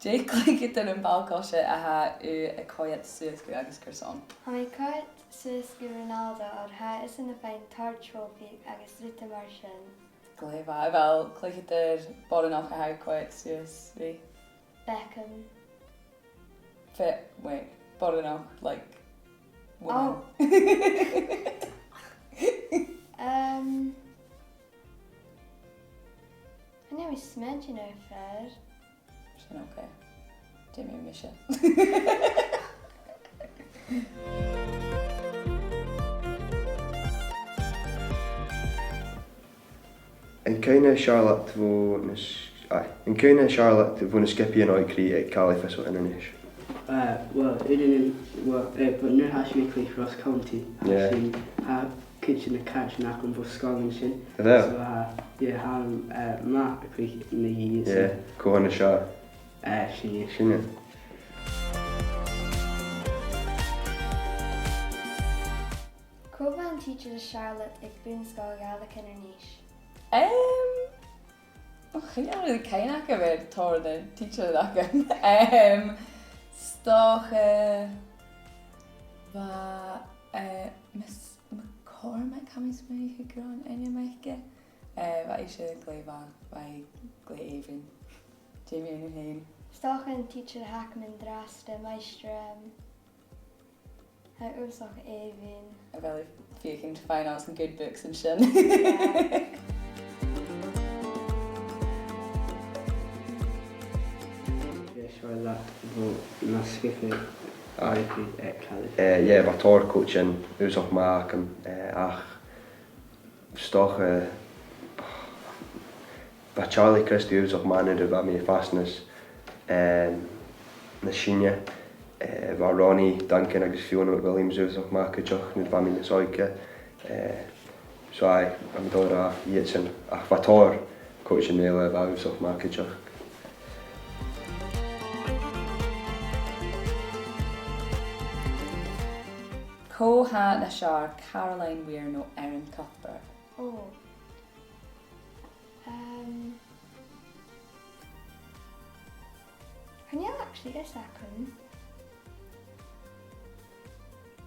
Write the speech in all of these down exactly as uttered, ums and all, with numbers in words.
Dè cluicheadair am ball-coise a tha thu a' coimhead suas gu agus carson? Tha mi a' coimhead suas gu Ronaldo, oir tha esan a' faighinn tòrr trophies agus rudan mar sin. Glè mhath. A bheil cluicheadair boireannach a tha thu a' coimhead suas ri? Beckham. Fe-, wait, boireannach, like, woman. Oh. Um, chan eil mi a' smaoineachadh air fear. Sin ok. Dè mu dheidhinn mise? An cuimhne as fheàrr leat bho na s-, aye, an cuimhne as fheàrr leat bho na sgiobaidhean òigridh aig Caley Thistle Inbhir Nis? Eh, well, Inbhir Nis, well, eh, but nuair a thòisich mi a' cluich Ross County, yeah, sin, tha cuid de na caraidean agam bho sgoil an sin. A bheil? So, uh, yeah, tha, uh, mi a' cluich na dhà sin. Yeah, cò tha nas fheàrr? Uh, Sinne. Sinne. Cò bha an tidsear as fheàrr leat aig Bun-sgoil Ghàidhlig Inbhir Nis? Um, och, chan eil really cuimhne agam air tòrr de na tidsearan agam. Um, 's dòcha, eh, bha, eh, Miss McCormick, tha mi a' smaoineachadh gur ann ainm aice. Eh, bha ise glè mhath, bha i glè èibhinn. Dè mu dheidhinn thu fhèin? 'S dòcha an tidsear a th' agam an-dràsta, Maighstir M. Tha e uabhasach èibhinn. A bheil thu a' feuchainn to find out some good books an sin? Yeah. Dè as fheàrr leat bho na sgiobaidhean òigridh aig Caley? Eh, yeah, bha tòrr coachaidhean uabhasach math agam, eh, ach 's dòcha, eh, bha Charlie Christie uabhasach math nuair a bha mi a' fàs nas, eh, nas sine. Eh, bha Ronnie Duncan agus Fiona McWilliams uabhasach math cuideachd nuair a bha mi nas òige. Eh, so aye, tha mi dol a ràdh iadsan, ach bha tòrr coachaidhean eile a bha uabhasach math cuideachd. Cò tha nas fheàrr, Caroline Weir no Erin Cuthbert? Oh. Um, chan eil actually fhios agam.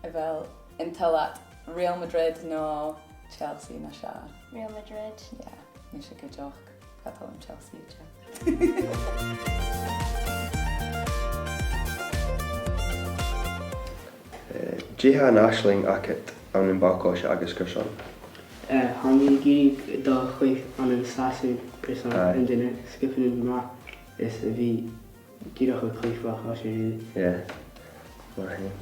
A bheil, an toil leat Real Madrid no Chelsea nas fheàrr? Real Madrid. Yeah, mise cuideachd. Cha toil leam Chelsea idir. Eh, dè tha an aisling agad ann am ball-coise agus carson? Eh, tha mi ag iarraidh dol a chluich ann an Sasainn, is ann, aye, an duine sgiobaidhean math is a bhith dìreach a' cluich ball-coise, really. Yeah. Math fhèin.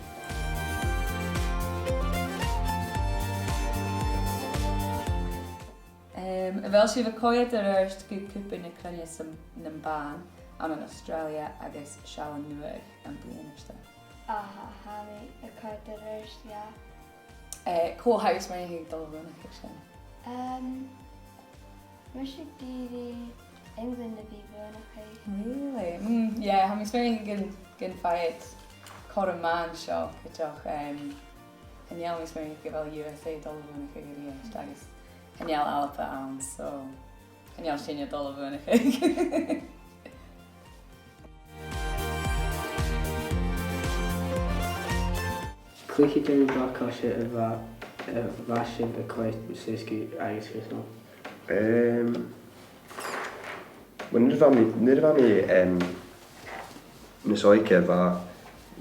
Em, a bheil sibh a' coimhead air adhart gu Cupa na Cruinne sa, nam Ban ann an Australia agus Sealan Nuadh am bliadhna seo? Aha, tha mi a' coimhead air adhart, yeah. Eh, cò tha thu a' smaoineachadh a' dol a bhuannachadh sin? Um, tha mise ag iarraidh England a bhith a' buannachadh. Really? Mm, yeah, tha mi a' smaoineachadh gun, gun faigh iad cothrom math an seo, cuideachd, em, chan eil mi a' smaoineachadh gu bheil U S A a' dol a bhuannachadh a-rithist, agus chan eil Alba ann, so chan eil sinne a' dol a bhuannachadh. Cluicheadair ball-coise a bha, a bha sibh a' coimhead suas gu agus carson? Em, well, nuair a bha mi, nuair a bha mi, em, nas òige, bha,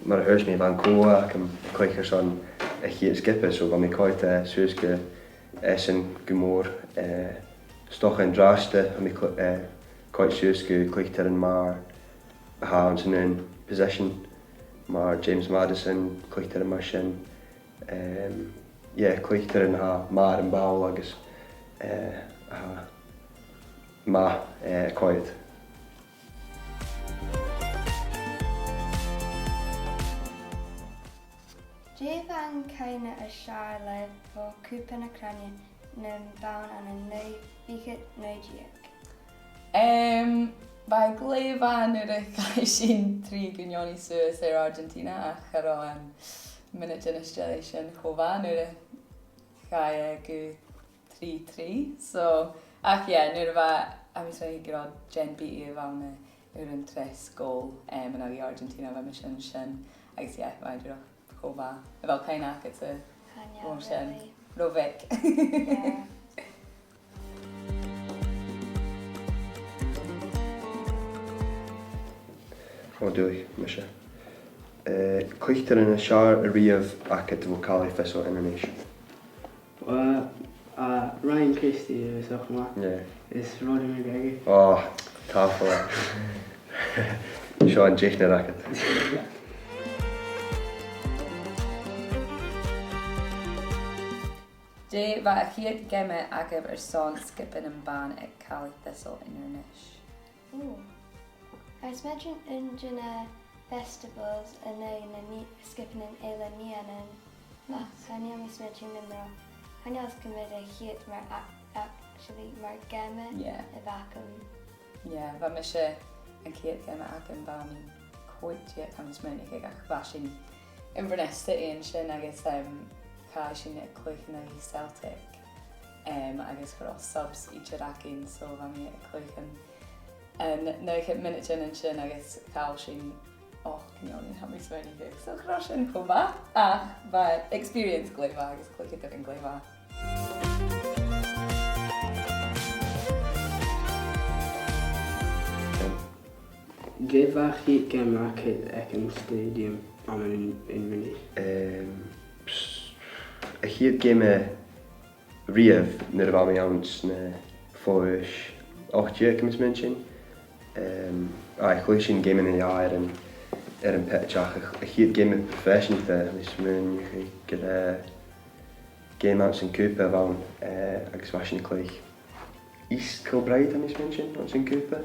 mar a thuirt mi, bha an co-ogha agam a' cluich airson a' chiad sgioba, so bha mi a' coimhead, eh, suas gu esan gu mòr, eh, 's dòcha an-dràsta, tha mi cl-, eh, a' coimhead suas gu cluicheadairean mar a tha anns an aon position, mar James Maddison, cluicheadairean mar sin. Em, yeah, cluicheadairean a tha math air a' bhall agus, eh, a tha math, eh, a' coimhead. Dè bha an cuimhne as fheàrr leibh bho Chupa na Cruinne nam Ban ann an naoi, fichead naoi deug? Em, bha e glè mhath nuair a chaidh sinn trì gu neoni suas air Argentina, ach cha robh an mionaid a-nis eile sin cho math nuair a chaidh e gu trì trì. So, ach yeah, nuair a bha, tha mi a' smaoineachadh gun robh Jen Beattie a bh' ann, eh, uair an treas gòl, em, an aghaidh Argentina, bha mise an sin, agus, yeah, bha e dìreach cho math. A bheil cuimhne agad air a' ghòl sin? Ro bheag. Ò, dùil, mise. Eh, cluicheadairean as fheàrr a-riamh agad bho Caley Thistle Inbhir Nis? Well, uh, Ryan Christie, is dòcha, ma. Yeah. Is Roddy McGregor. Oh, tough one. Seo an deichnear agad. Dè bha a' chiad geama agaibh airson sgioba nam ban aig Caley Thistle Inbhir Nis? Ooh. Tha mi a' smaoineachadh aon de na festivals ann an, ann an sgiobaidhean eile an-diugh ann. Ach chan eil mi a' smaoineachadh gun robh. Chan eil fhios agam dè a' chiad mar a-, actually mar geama a bh' agam. Yeah, bha mise an ciad geama agam, bha mi còig-deug, tha mi a' smaoineachadh, ach bha sinn Inverness City an sin agus, em, chaidh sinn a chluich an aghaidh Celtic, em, agus cha robh subs idir againn, so bha mi a' cluich an, an naochad mionaidean an sin agus chaill sinn ochd neoni, tha mi a' smaoineachadh. So cha robh sin cho math, ach bha experience glè mhath agus cluicheadairean glè mhath. Dè bha a' chiad geama agad aig an stadium ann an, ann an Inverness? Em, a' chiad geama a-riamh nuair a bha mi anns na fo-aois ochd-deug, tha mi a' smaoineachadh. Em, aye, chluich sinn geama no dhà air an, air a' phitch, ach a' chiad geama proifeiseanta, tha mi a' smaoineachadh gur e geama anns a' Chupa a bh' ann, eh, agus bha sinn a' cluich East Kilbride, tha mi a' smaoineachadh, anns a' Chupa.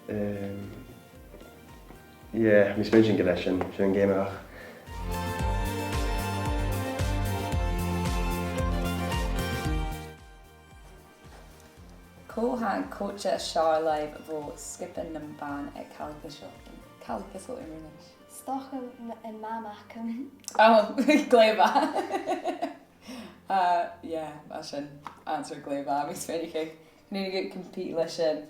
Em, yeah, tha mi a' smaoineachadh gur e sin, sin an geama, ach. Cò tha an coach as fheàrr leibh bho sgioba nam ban aig Caley Thistle, Caley Thistle Inbhir Nis? 'S dòcha m-, am mam agam. Oh, glè mhath. Uh, yeah, tha sin answer glè mhath, tha mi a' smaoineachadh. Chan urrainn dhut compete leis sin.